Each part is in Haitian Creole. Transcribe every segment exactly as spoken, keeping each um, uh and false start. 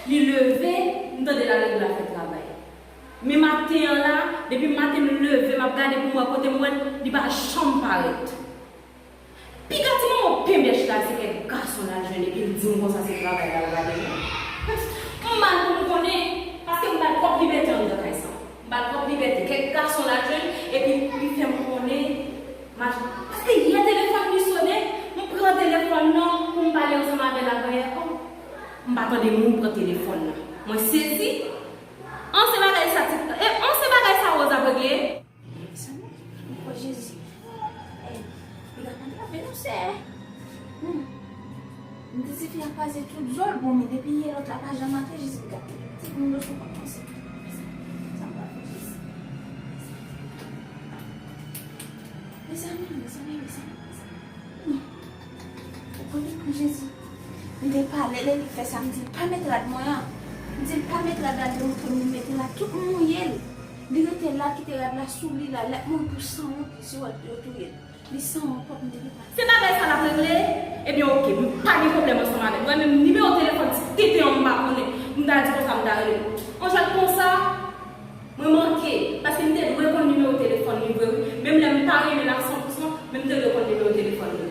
Li leve, m tande l al regle afè travay. Men maten an la, depi maten m leve, m ap gade pou m wè kote m wè l, li pa janm parèt. Piga ti manman penbèch la, se kèk gason l al jwenn epi l di m konsa se travay l al gade non. M mal pou m konnen, paske m ba l twòp libète anndan kay sa. M ba l twòp libète. Kèk gason l al jwenn epi li fè m konnen. Paske yè telefòn li sone, m pran telefòn nan pou m pale ansanm avè l avan yè. Oh, m pa tande moun pran telefòn nan. Mwen sezi. An se bagay sa ti, e, an se bagay sa Rose ap regle. Mezanmi, m kwè Jezi. Ey, piga pa antrave non, sè. Hmm. M di tifi a kraze tout zo l, bon, men depi yè lòt la pa janm antre, Jezi, piga. Ti moun yo sou kòmanse. Sa m pral fè, Jezi? Mezanmi, mezanmi, mezanmi, mezanmi. Ou konnen pou Jezi. M te pale, lè li fè sa, m di l pa met rad mwen an. M di l pa met rad la, l te montre m li mete la, tout mouye l. Li rete la, kite rad la sou li la, l ap mouri pou sanwont li, si w wè yo touye l. Li sanwont, pòp m te gen pa. Se bagay sa l ap regle? Ebyen, oke, m pa gen pwoblèm ansanm avè l. Mwen menm, nimewo telefòn ti tenten an m pa konnen. M ta di konsa, m ta rele l. Yon jan konsa, mwen manke, paske m te dwe konn nimewo telefòn li vre wi, menm lè m pa renmen l a san pou san, men m te dwe konn nimewo telefòn li.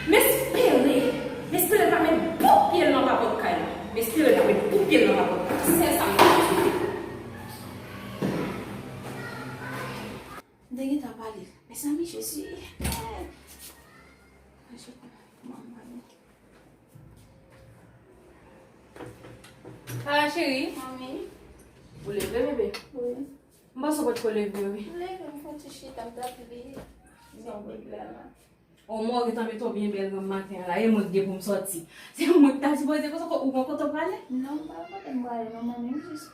M espere, m espere l pa met bout pye l nan papòt kay la. M espere l pa met bout pye l nan papòt kay la. Sèl sa m ta swete. M te gentan pale. Mezanmi, Jezi. Manman. Ah, cheri. Manmi. Ou leve, bebe? Wi. M panse w potko leve, wi. M leve, m fè yon ti chita, m t ap li. Nan bib la, la. O, mwen gentan mete w byen bèl granm maten an la, e mwen k gen pou m sòti. Se mwen k ta sipoze konsa, ou gon kote w prale? Non, m pa kote m prale, non, manmi, m jis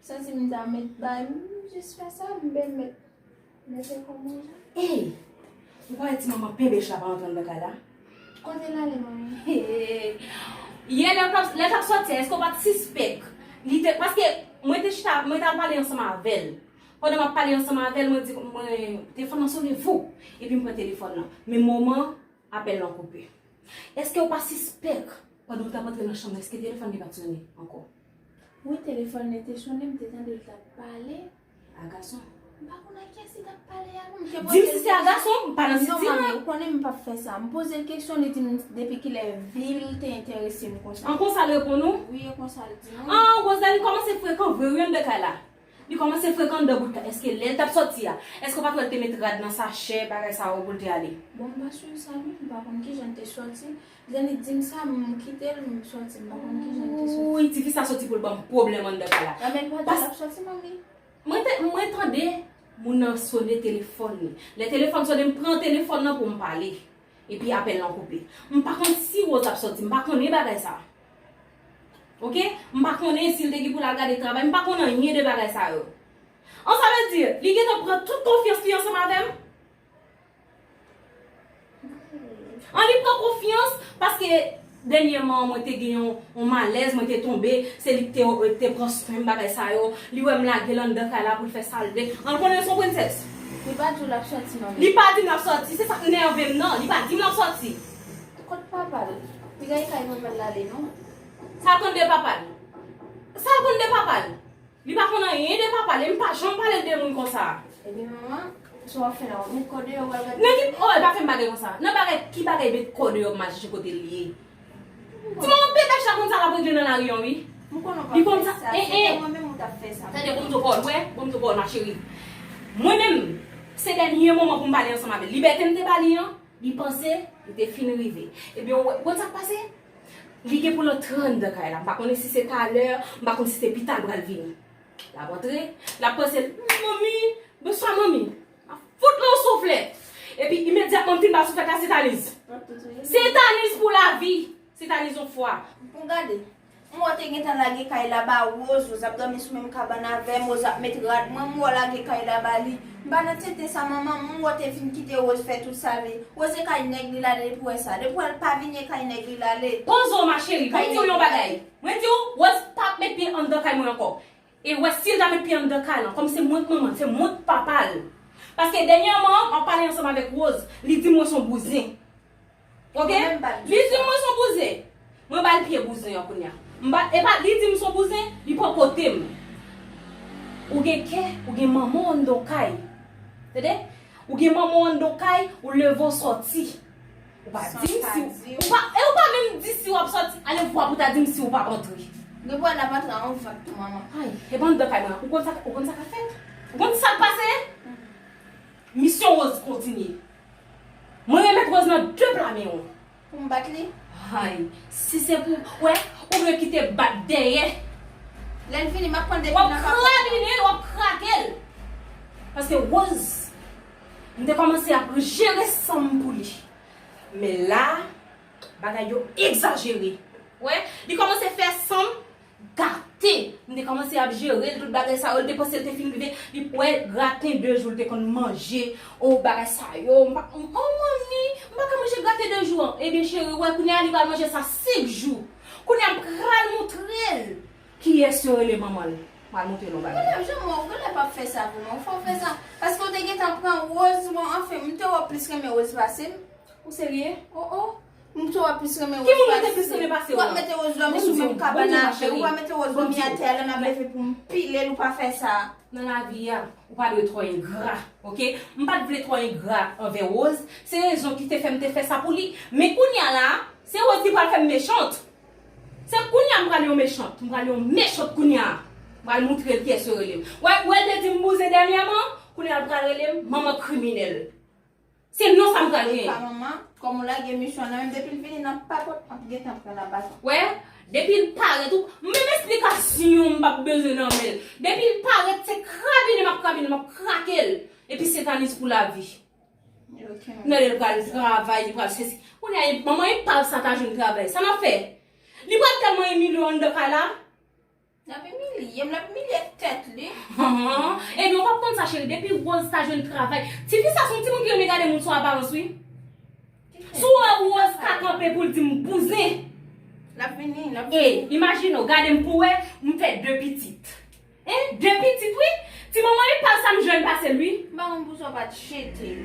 santi m ta met bay, m jis fè sa, m byen met. Mete kòman jan? Ey! Ou pa wè ti manman penbèch la pa antre anndan kay la? Kote l ale, manmi? Hey! Yè lè l t ap, lè l t ap sòti a, èske w pa t sispèk? Li te, paske mwen te chita, mwen t al pale ansanm avè l. Pandan m ap pale ansanm avè l, mwen di, mwen, telefòn nan sone, vou! Epi m pran telefòn nan. Men moman apèl lan koupe. Èske w pa sispèk pandan w t ap antre nan chanm nan, èske telefòn li pa t sone ankò? Wi, telefòn li te sone, m te tande l t ap pale. A gason. M pa konn ak kiyès li t ap pale a, non. M te poze l kesyon. Di m si se a gason, m pa nan sitiyasyon. Non, manmi, ou konnen m p ap fè sa. M poze l kesyon, li di m depi kilè vi l te enterese m konsa. An konsa l reponn ou? Wi, e konsa l di m. An, Roseline kòmanse frekan vre wi anndan kay la. Li kòmanse frekan anndan bout kay. Èske lè l t ap sòti a, èske w pa t wè l te met rad nan sachè, bagay sa yo pou l te ale? Bon, m pa swiv sa non, m pa konn kijan l te sòti. Lè li di m sa, m kite l, m sòti, m pa konn kijan l te sòti. Wouy, tifi sa sòti pou l ban m pwoblèm anndan kay la. Nan men l pa di l ap sòti, manmi. Mwen te, mwen tande moun nan sone telefòn li. Lè telefòn sone, m pran telefòn nan pou m pale. Epi apèl lan koupe. M pa konn si Rose ap sòti, m pa konnen bagay sa. Oke? M pa konnen si l te gen pou l al gade travay, m pa konn anyen de bagay sa yo. An, sa vle di, li gentan pran tout konfyans li ansanm avè m? An, li pran konfyans, paske dènyèman, mwen te gen yon, yon malèz, mwen te tonbe, se li ki te, te pran swen m, bagay sa yo. Li wè m lage l anndan kay la pou l fè sa l vle. An, l konnen l se yon prensès. Li pa di w l ap sòti, manmi. Li pa di m l ap sòti, se sa k nève m nan. Li pa di m l ap sòti. Kot papa l? Li gaye kay papa l ale, non? Sa l konn de papa l? Sa l konn de papa l? Li pa konn anyen de papa l, e m pa janm pale l de moun konsa. Ebyen, manman, sa w ap fè la, w ap met kò deyò, w al gade. Nan ki, oh, e pa fè m bagay konsa. Nan bagay, ki bagay met kò deyò, m al chèche kote l ye? Ti manman penbèch la konn sa l ap regle nan lari an, wi. M konnen w p ap fè sa, se te mwen menm ou t ap fè sa. Tande, bon m tou pawòl, wè, bon m tou pawòl, ma chérie. Mwen menm, se dènye moman pou m pale ansanm avè l. Libète m te ba li an, li panse li te fin rive. Ebyen, w wè, w konn sa k pase? Li gen pou l antre anndan kay la. M pa konnen si se talè, m pa konn si se pita l pral vini. L ap antre, l ap panse, "Hmm, manmi, bonswa, manmi." M ap fout l yon souflèt. Epi, imedyatman m fin ba souflèt la, se Taniz. Se Taniz pou lavi. Se Taniz yon fwa. Bon, gade. M wè w te gentan lage kay la ba Rose, Rose ap dòmi sou menm kabann avè m, Rose ap met rad mwen, m wè w lage kay la ba li. M pa nan tenten sa, manman, m wè w te fin kite Rose fè tout sa l vle. Rose e kay nèg li l ale, depi w wè sa. Depi w wè l pa vini, e kay nèg li l ale. Poze w, ma chérie, mwen di w yon bagay. Mwen di w, Rose p ap met pye anndan kay mwen ankò. E wè, si l ta met pye anndan kay lan, kòm se mwen k manman l, se mwen k papa l. Paske dènyèman, m ap pale ansanm avèk Rose, li di m mwen se yon bouzen. Oke? Li di m mwen se yon bouzen. Mwen ba l pye bouzen an kounye a. M pa, e pa, li di m se yon bouzen, li pran kote m. Ou gen kè, ou gen manman w anndan w kay. Tande? Ou gen manman w anndan w kay, ou leve w sòti. Ou pa di m si w, ou pa, e ou pa menm di si w ap sòti. Ale vwa pou ta di m si w p ap antre. Gen pou w ap antre an vant tou, manman. Ay, e pa anndan kay mwen. Ou konn sa, ou konn sa k ap fèt? Ou konn sa k pase? Misyon Rose kontinye. Mwen remèt Rose nan de pla men w. Pou m bat li? Ay, si se pou, wè, ou dwe kite bat dèyè. Lè l vini, m ap pran depi nan kaka. W ap krabinen, w ap krake l. Paske Rose, m te kòmanse ap jere san m pou li. Men la, bagay yo egzajere. Wè, li kòmanse fè san m gate. M te kòmanse ap jere l, tout bagay sa yo, li te panse l te fin rive. Li, wè, graten de jou, li te konn manje, o, bagay sa yo. M pa, o, manmi, m pa ka manje graten de jou an. Ebyen, cheri, wè, kounye a, li pral manje sa senk jou. Kounye a, m pral montre l kiyès yo rele manman l. M pral montre l yon bagay. Genlè, Jean, mwen, genlè p ap fè sa pou mwen. Ou fò fè sa. Paske w te gentan pran Rose, bon, anfen, m te wè w plis renmen Rose pase m. Ou serye? O, o. M tou w ap plis renmen Rose pase. Ki moun ou te plis renmen pase w? Ou ap mete Rose dòmi sou menm kabann avè l. Ou pa mete Rose dòmi atè a, lè m ap leve pou m pile l, ou pa fè sa. Nan lavi a, ou pa dwe twò engra, oke? M pa t vle twò engra anvè Rose. Se rezon ki te fè m te fè sa pou li. Men kounye a la, se Rose ki pral fè m mechant. Se kounye a m pral yon mechant. M pral yon mechant kounye a. M pral montre l kiyès yo rele m. Wè, wè l te di m bouzen dènyèman, kounye a l pral rele m manman kriminèl. Se non sa m pral genyen. Pa manman, kòm ou lage misyon nan men m, depi l vini nan papòt, m ap gentan pran nan baton. Wè, depi l parèt, ou, menm esplikasyon m p ap bezwen nan men l. Depi l parèt, se krabinen m ap krabinen, m ap krake l. Epi se tanis pou lavi. Ok, manman. Gade l pral travay, li pral sesi. Kounye a, manman epav sa ta jwenn travay. Sa m ap fè? Li pral tèlman imilye w anndan kay la. L ap imilye m, l ap imilye tèt li. Ebyen, ou p ap konn sa, cheri. Depi Rose ta jwenn travay. Tifi sa se yon timoun ki renmen gade moun sou aparans, wi. Si w wè Rose ka kanpe pou l di m bouzen. L ap vini, l ap vini. E, imajine w, gade m pou wè, m fè de pitit. Hein? De pitit, wi. Ti manman epav sa m jwenn pase l, wi. M pa konn pou sa w pa t jete l.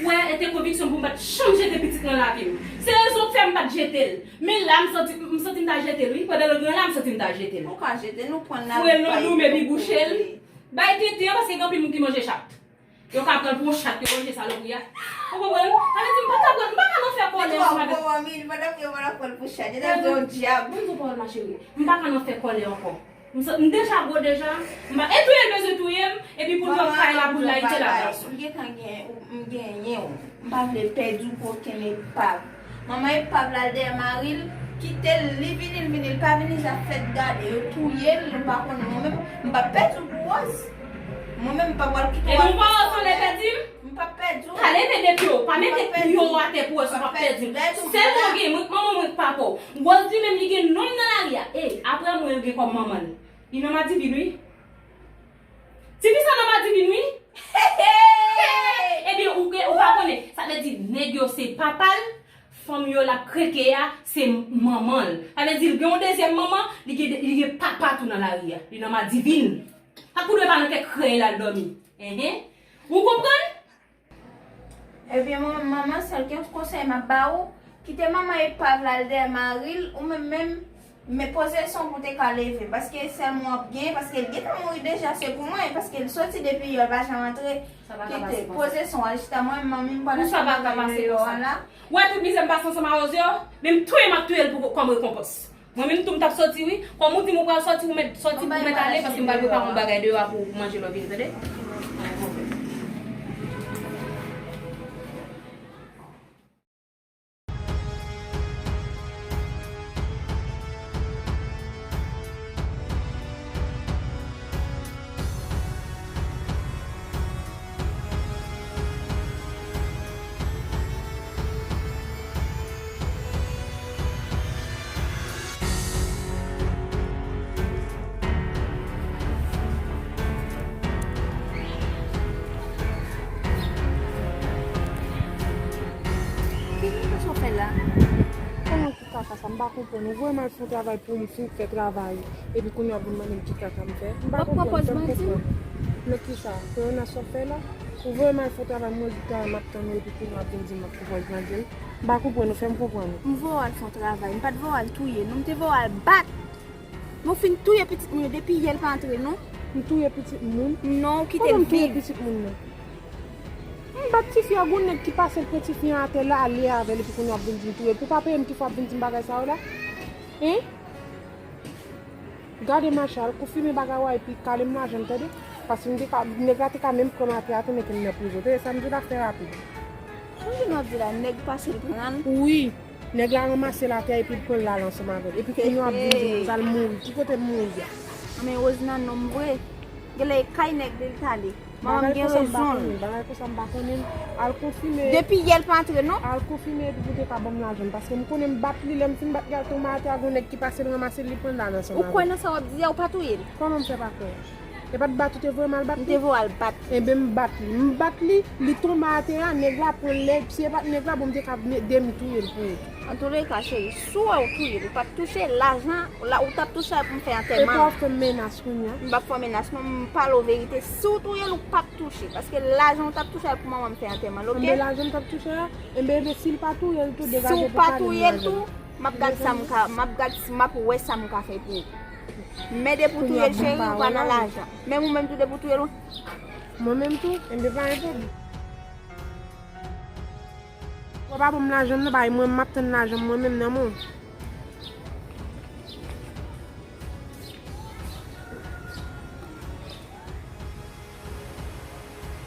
Wè, e te konviksyon pou m pa t janm jete pitit nan lavi m. Se rezon k fè m pa t jete l. Men la, m santi, m santi m ta jete l, wi. Pandan l gran la, m santi m ta jete l. Ou ka jete l, nou pran l nan. Foure l nan doum epi bouche l. Bay tenten an, paske gen anpil moun ki manje chat. Yo ka pran l pou yon chat, yo manje salopri a. Ou konprann? Sa vle di, m pa ka pran, m pa ka nan fè kòlè ansanm avèk. Ou twò gwo, manmi, pandan ke yo pa pran l pou chat, yo ta fè yon dyab. Ban m di w pawòl, ma chérie. M pa ka nan fè kòlè ankò. M sa, m deja gwo deja. M pa, e touye l bezwen touye m, epi pou l pran kay la, pou l layite la gason. M gentan gen, m genyen w. M pa vle pèdi w pou okenn epav. Manman epav la al dèyè mari l, kite l, li vini, l vini, l pa vini, sa fèt gade, yo touye l, m pa konnen mwen menm, m p ap pèdi w pou Rose. Mwen menm, m pa pral kite w al. Epi w pa wè w sou lè pèdi m? M p ap pèdi w. Pa leve de pye w, pa mete pye w atè pou wè si w p ap pèdi m. Sèl mwen gen, mwen, manman mwen k papa w. Rose li menm, li gen non m nan lari a. E, apre mwen, yo gen kòm manman l. Li nan madivin, wi. Tifi sa nan madivin, wi. Ebyen, ou gen, ou pa konnen. Sa vle di, nèg yo se papa l, fanm yo l ap kreke a, se manman l. Sa vle di, l gen yon dezyèm manman, li gen, li gen papa tou nan lari a. Li nan madivin. Sa k pou dwe pa nan kèk krèy l al dòmi. Enhen. Ou konprann? Ebyen, mwen, manman, sèl kèk konsèy m ap ba ou, kite manman epav la al dèyè mari l, ou menm menm, men poze son pou te ka leve, paske sèl mwen w ap genyen, paske l gentan mouri deja, se pou mwen, paske l soti depi yè, l pa janm antre. Kite, poze son, al chita, mwen, manmi, m pral al fè bagay deyò a la. Ou wè tout mizè m pase ansanm a Rose yo, men m touye m ap touye l pou, kòm rekonpans. Mwen menm tou m t ap soti wi. Kòm ou di m ou pral soti, ou mèt soti, ou mèt ale, paske m pral prepare yon bagay deyò a pou, pou manje lè w vini, tande? Ki sa w fè la? Kaka sa, m pa konprann. Ou voye m al fè yon travay pou m fin fè travay, epi kounye a w ap vin mande m ki kaka m fè. M pa konprann, fè m konprann. Nan kisa? Pou yon nan sa w fè la? Ou voye m al fè yon travay, m rezilta a, m ap tann ou, epi kounye a w ap vin di m m ap fè pwòch grandil. M pa konprann ou, fè m konprann ou. M voye w al fè yon travay, m pa t voye w al touye, non, m te voye w al bat. Men w fin touye pitit moun yo depi yè l pa antre non. M touye pitit moun? Non, ou kite l viv. Kòman m touye pitit moun nan? M bat tifi a, gon nèg ki pase l pran tifi an atè la, ale avè l epi kounye a w ap vin di m touye l. Pou pa peye m ki fè w ap vin di m bagay sa yo la? Hein? Gade mache, al konfime bagay ou a epi kale m lajan m tande. Paske m te ka, nèg la te ka menm pran m atè a tou, mete m nan prizon. Tande sa m di w la, fè rapid. Ou vin w ap di la, nèg pase l pran l? Wi. Nèg la ranmase l atè epi l pran l la ansanm avè l. Epi kounye a w ap vin di m l pral mouri. Ki kote m mouri a? Men Rose nan nonm vre. Genlè e kay nèg li l t ale. Manman m gen rezon l. Bagay konsa m pa konnen. Al konfime. Depi yè l pa antre non. Al konfime epi pou te ka ban m lajan m. Paske m konnen m bat li, lè m fin bat li al tonbe atè a, gon nèg ki pase l ranmase l, li pran l la ansanm avè l. Ou kwè nan sa w ap di a, ou pa touye l? Kòman m fè pa kwè? E pa t bat ou te voye m al bat li? M te voye w al bat. Enben m bat li. M bat li, li tonbe atè a, nèg la pran l, si e pa t nèg la, bon m te ka demi touye l pou ou. Antouleka, cheri, si w wè w touye l, ou p ap touche lajan, la, ou t ap touche a pou m fè antèman. Epi w ap fè m menas kounye a? M p ap fè w menas non, m pale w verite. Si w touye l, ou p ap touche. Paske lajan ou t ap touche a pou manman m fè antèman l, oke? Enben lajan m t ap touche a, enben, enben si l pa touye l tou, degaje pou kale m lajan. Si w pa touye l tou, m ap gad sa m ka, m ap gad, m ap wè sa m ka fè pou ou. Men depi w touye l, cheri, ou pa nan lajan. Menm ou menm tou depi w touye l, ou. Mwen menm tou, enben pa gen pwoblèm. Ou pa ban m lajan m nan, bay mwen, m ap tann lajan m mwen menm nan men w.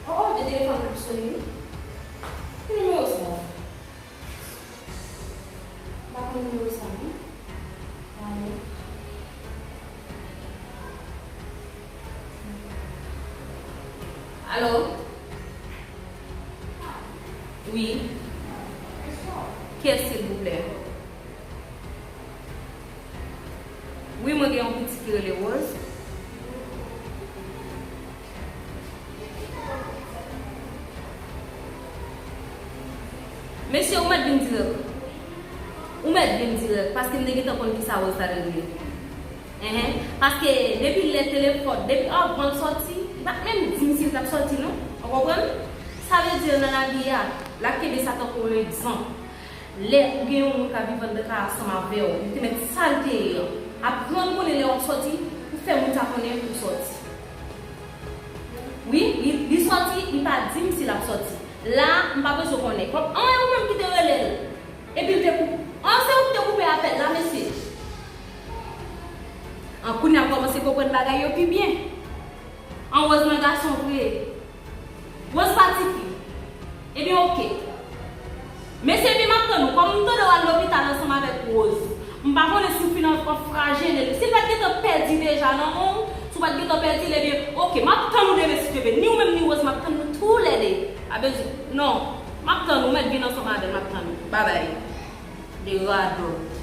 Oh, oh, gen telefòn k ap sone wi. Ki nimewo sa? M pa konn nimewo sa non. Alo. Alo. Wi. Kiyès silvouplè? Wi, mwen gen yon pitit ki rele Rose. Mesye, ou mèt vin dirèk. Ou mèt vin dirèk, paske m te gentan konn kisa Rose ta dwe ye. Enhen. Paske depi lè telefòn, depi anvan l sòti, li pa t menm di m si l t ap sòti non. Ou konprann? Sa vle di nan lavi a, l ap kenbe sa tankou yon egzanp. Lè ou gen yon moun k ap viv anndan kay ansanm avè w, li te mèt sa l te ye an. Aprann konnen lè w ap sòti, pou fè moun sa konnen ou sòti. Wi, li, li sòti, li pa di m si l ap sòti. La, m pa bezwen konnen. Kòm, an, e ou menm ki te rele l. Epi l te koupe. An, se ou ki te koupe apèl la, mesye. An, kounye a m kòmanse konprann bagay yo pi byen. An, Rose nan gason vre. Rose pa tifi. Ebyen, oke. Mesye, epi m ap tann ou. Kòm m tande w al lopital ansanm avèk Rose, m pa konnen si w fin anfrajene li. Si l pa t gentan pèdi deja nan men w, si w pa t gentan pèdi l, ebyen, oke. M ap tann ou demen, si Dye vle. Ni ou menm, ni Rose, m ap tann nou toulède. Pa bezwen. Non. M ap tann ou, mèt vin ansanm avè l, m ap tann ou. Babay. De radòt.